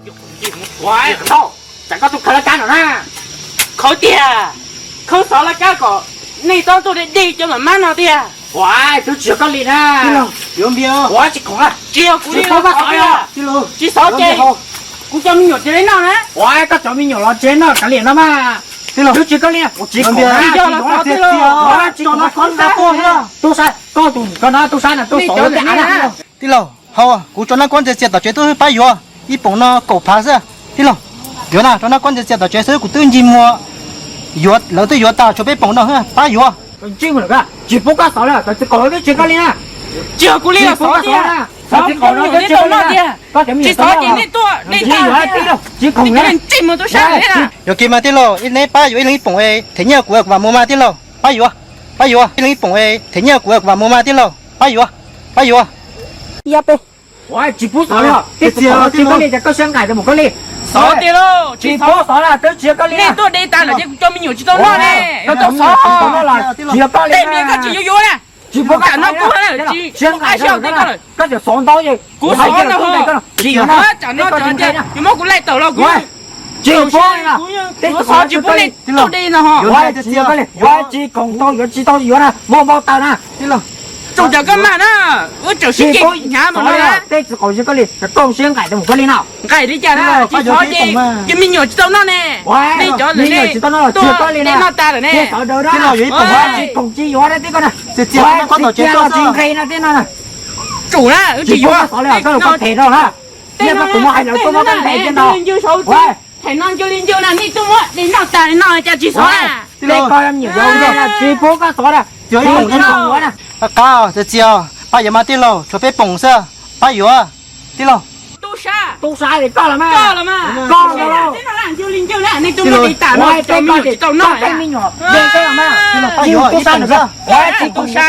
Ua, tsam koj tuaj khawb laj kab no na. Khawb tiag, khawb xov laj kab kom nej tau tuaj deb deb cov mam mab no tiag. Ua, twb tsis yog koj li na. Yuav npias, ua tsis khoom, tsis yog kuv li, tsis xov ces kuv cov me nyuam tsis li noj na. Ua, koj cov me nyuam los tsis noj kav liam no mas. Twb tsis yog koj li, tsis khoom, tsis yog los xov tiag los. Tub sab, koj tus koj no tub sab no tub xov tiag na. Tij laug, hau, kuv tso nab kuab ntxias txias tom tsev tuaj pab yuav ib poom no kaum phav xwb. Tij laug, yuav na, tso nab kuab ntxias txias tom tsev xwb, kuv twb ncig muag yuav, lawv twb yuav tag, tshuav peb poom no, pab yuav. Tsis pub koj xov li, txawm txiv qaum twb tsis yog koj li na. Tsis yog kuv li los xov tiag, txiv qaum no twb tsis yog koj li na. Tsis xov ces nej tuaj, nej tsis khoom li. Yuav kiag mas tij laug, neb pab yuav ib leeg ib poom, them nyiaj kuv, kuv mam mus mas tij laug. Pab yuav, pab yuav ib leeg ib poom, them nyiaj kuv, kuv mam mus mas tij laug. Pab yuav, pab yuav. Yog peb tsis pub xov li, tsis xov li ces koj siab nqaim rau mus koj li. Xov tiag lauj, tsis pub xov li, twb tsis yog koj li. Nej tuaj de tas lawm ces kuv cov me nyuam tsis tau noj ne. Koj tau xov, tsis yog koj li, tej me koj tsis yuav yuav na. Tsis pub koj xov, siab nqaim rau koj, koj tseem xov ntau ces kuv xov ntau, tsis yog tsam no tsam no yuav muab kuv laij tawm los kuv tsis pub, kuv xov tsis pub nej tuaj de no. Yuav tsis khoom tau, yuav tsis tau yuav na, muaj npau taws na. Tsuj cov koj mag na, wb tseem sib ceg hnyav mus no na. Tej txiv qaum yog koj li, koj siab nqaim rau mus koj li no. Nqaim li cas na, tsis xov ces cov me nyuam tsis tau noj ne. Nej cov lawm ne, tuaj de noj tas lawm ne. Tsis khoom tsis yuav na tib koj na. Tsis nqis no tib no na. Tsum na, wb tsis yuav. Xov li koj los koj them rau na. Tej no kuv muab hais lawv tuaj muab koj them no. Thaum no ncw li ncw na, nej tuaj muab de noj tas no cas tsis xov na. Tej koj me nyuam yuav tsis pub koj xov na. Qab, txias txias, pab yuav mas tij laug, tshuav peb poom xwb, pab yuav tij laug. Tub sab, tub sab li koj los mas, koj los mas. Ncw li ncw na, nej tuaj muab de tas no, cov me nyuam tsis tau noj. Tub sab,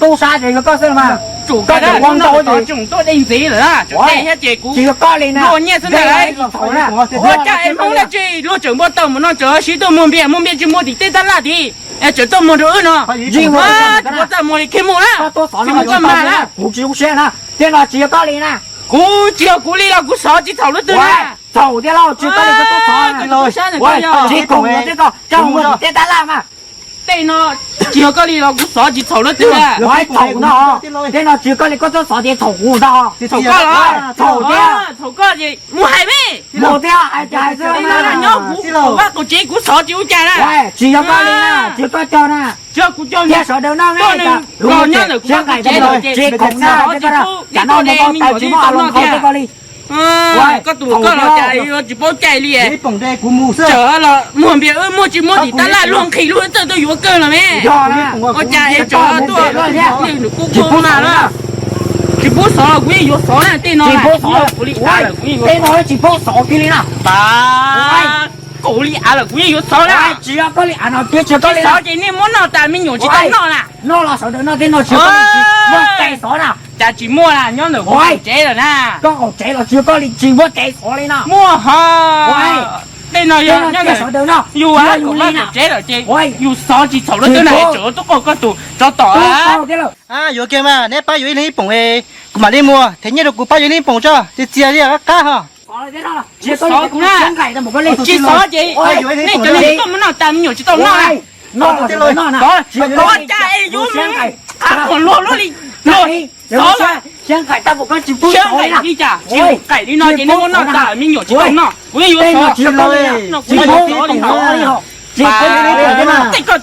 tub sab ces yog koj xwb los mas. Tsum koj tseem ua ntau ces tuaj de ntxiv lawm, tsis yog koj li na. Luag nyiaj xwb ntag. Ua cas es Hmoob dab tsi luag tseem npau taws mus no tseem siv tuaj muag npias, muag npias tsis muag tim tej tab laj tid, es tseem tuaj muag rau wb no. Tsis muaj txaj muag li khiav mus na. Tsis muaj koj mag na. Kuv tsis zoo siab na, tej no tsis yog koj li na. Kuv tsis yog kuv li los kuv xov tsis txhaum lub twg na. Txhaum tiag lauj, tsis yog koj li koj tuaj xov. Tsis khoom li tej ko, tej tab laj mas. Tej no tsis yog koj li los kuv xov tsis txhaum lub twg na. Txhaum no, tej no tsis yog koj li koj tuaj xov ces txhaum kuv ntag. Txhaum koj los? Txhaum tiag. Txhaum koj ces mus hais me. Mus tiag, hais tias hais xwb na. Nyob kuv vaj kuv tsev kuv xov tsis ua cas na. Tsis yog koj li na, tsis yog koj cog na. Tsis yog kuv cog, thiab sawv daws noj na. Los nyob ntawm kuv vaj kuv tsev lawm ces tsis khoom na, tsis khoom na, tsis muaj a loo kho tej ko li. Koj tus koj los cas yuav tsis paub cai li. Tsam los muag npias wb muag tsis muag tim tab laj luag nqhis lub txawj tuaj yuav kawg los me. Ua cas es tsam tuaj nws kuj kuj mas na. Tsis pub xov kuv yeej yuav xov na, tej no kuv li av lawm kuv yeej yuav xov kiag li na. Kuv li av lawm kuv yeej yuav xov na. Tsis xov ces nej muab noj tas me nyuam tsis tau noj na. Noj los sawv daws noj, tej no tsis muaj tes xov na. Cas tsis muaj na, nyob ntawm kuv qaum tsev lawm na. Koj qaum tsev los tsis yog koj li, tsis muaj tes xov li no. Muaj ho. Tej no yog nyob ntawm sawv daws noj, yus vaj kuv tsev lawm ces yus xov tsis txhaum lub twg na, tsam tuaj qaug koj tus tsov tom. Yuav kiag mas, neb pab yuav ib leeg ib poom, kuv mam li muag, them nyiaj rau kuv pab yuav ib leeg ib poom tso, txias txias li qab qab ho. Xov kuv na. Tsis xov ces nej cov neeg tuaj muab noj tas me nyuam tsis tau noj na. Xov, xov cas es yuav qab qhuas luag luag li. Xov, siab nqaim li cas, tsis nqaim li no ces nej muab noj tas me nyuam tsis tau noj, kuv yeej yuav xov. Tej koj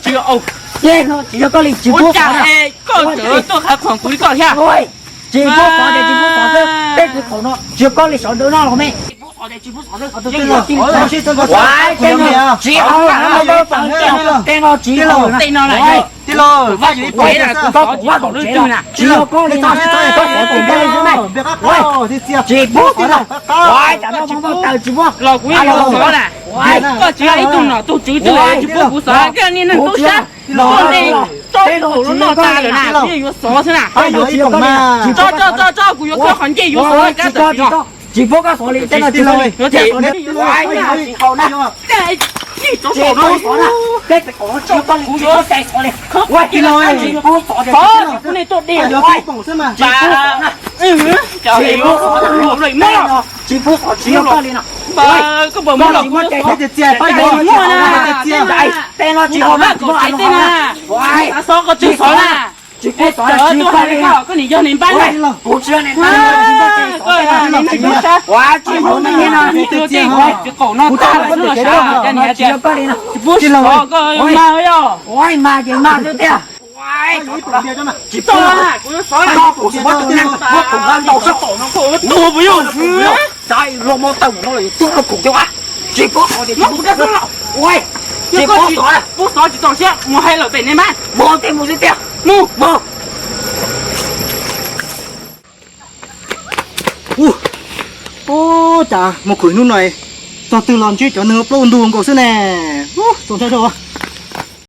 tsis, ua cas es koj tseem tuaj qab qhuas kuv li koj thiab. Tsis pub xov ces tsis pub xov xwb, tej txiv qaum no tsis yog koj li sawv daws noj los me. Tsis pub xov ces tsis pub xov xwb. Tej no tsis, tej no na, koj tus vaj kuv tsev na, tsis yog koj li na, koj xov tus vaj li xwb me. Tsis pub xov na, tsam no npau taws tsis muaj los kuv yeej yuav xov na. Koj tsis yog ib tug nom tug tswv twg tsis pub kuv xov, koj niag neeg tub sab. Koj ne, tau kuv lub noj tas lawm na, kuv yeej yuav xov xwb na. Tso, tso, tso, tso, kuv yuav koj qhov ncej yuav xov kab tawm no. Tsis pub koj xov li, tej no tsis xov li. Tsis pub xov na, tej tes kaum no tsis pub xov li, tsis pub xov li. Xov, kuv nej tuaj deb. Tsis pub xov na, tsis pub xov, tsis pub xov, tsis pub koj li no. Koj puas muab los kuv txias txias, tej no tsis haus na, tsis haus na. Xov koj tsis xov na. Tsis pub xov, tsis pub koj li no. Koj nim yog niam npab na. Kuv tsis yog niam npab, tsis pub xov na. Tsis haus na, tsis haus na. Tsis pub xov, koj mas yog. Ua mas ces mas xwb tiag. Tsis pub, kuv tsis muab tus neeg, muab tus neeg ntaus sab tom no, koj tuag puas yog? Tsav luag mob tawg mus no los yus tuag rau khoom cov as. Tsis pub xov, tsis pub xov. Ua, tsis pub xov, pub xov tsis txaus siab mus hais lawm pem niam npab. Mus tej mus xwb tiag. Mus mus. Ub, ub, cas mus khwv hnub no txog twg los ntsib cov neeg plaub ntug nkaus xwb ne. Ub, txaus ntshai zog.